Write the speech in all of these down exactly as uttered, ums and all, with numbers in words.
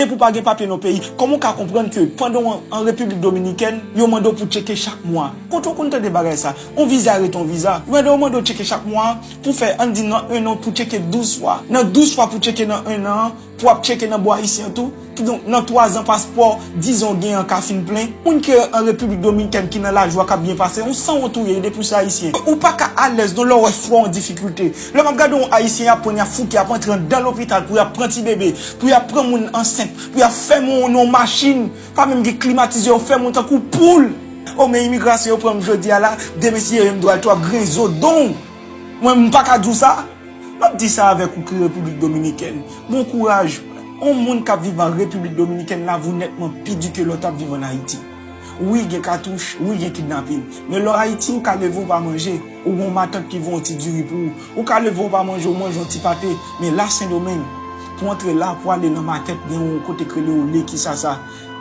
E pou pa gen papye nan peyi, kòman w ka konprann ke pandan w an, an Repiblik Dominikèn, yo mande w pou tcheke chak mwa? Kote w konn tande bagay sa? On viza rete on viza. Yo mande w, mande w tcheke chak mwa pou fè, ann di nan en an, pou tcheke douz fwa. Nan douz fwa pou tcheke nan en an, pou ap tcheke nan bò ayisyen an tou. Kidonk, nan twa zan paspò, dizon gen an ka fin plen. Moun ki an Repiblik Dominikèn ki nan lajwa k ap byen pase, on sanwont ou ye, depi w se ayisyen. Ou pa ka alèz non lè w wè frè w an difikilte. Lè m ap gade yon ayisyen y ap pran, y ap fouke, y ap antre anndan lopital pou y ap pran ti bebe, pou y ap pran moun ansent, pou y ap fèmen w nan yon machin, pa menm gen klimatizè, yo fèmen w tankou poul. O, men imigrasyon yo pran m jodi a la, demen si Dye vle m dwe al tou ap grenn zo don. Mwen, m pa ka di w sa. M ap di sa avèk ou ki Repiblik Dominikèn. Bon kouraj. On moun k ap viv an Repiblik Dominikèn la vo nètman pi di ke lòt ap viv ann Ayiti. Wi, gen katouch, wi, gen kidnapin. Men lè w Ayiti, ou ka leve w pa manje. Ou gen yon matant ki voye yon ti diri pou ou. Ou ka leve w pa manje, ou manje yon ti pate. Men la Sendomeng, pou antre la, pou ale nan makèt, gen yon kote k rele Olé, ki sa sa.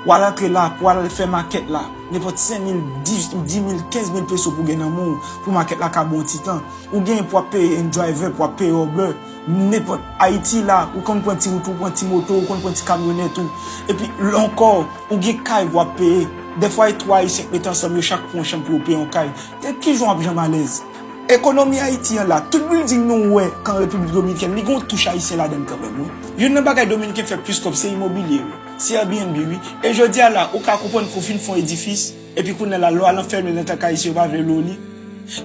W al antre la, pou al fè makèt la. Nenpòt senk mil, dis, dis mil, kenz mil peso pou gen nan men w, pou makèt la ka bon ti tan. Ou gen pou ap peye yon driver, pou ap peye Uber. Nenpòt. Ayiti la, ou konn pran ti wout, ou pran ti moto, ou konn pran ti kamyonèt ou. Epi, ankò, ou gen kay pou ap peye. Dèfwa, e twa ayisyen k mete ansanm, yo chak pran yon chanm pou yo peye yon kay. E kijan w ap janm alèz? Ekonomi Ayiti an la, tout bilding nou wè k an Repiblik Dominikèn, li gen yon touch ayisyen ladan l kanmenm, wi. Youn nan bagay Dominiken fè plis kòb, se imobilye, wi. Se Airbnb, wi. E jodi a la, ou ka konprann ke w fin fè yon edifis, epi kounye a la, lè w al anfèmen nan tank ayisyen, yo pa vle lwe w li.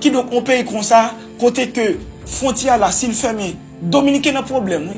Kidonk, yon peyi konsa, kote ke fwontyè a la, si l fèmen, Dominiken nan pwoblèm, wi.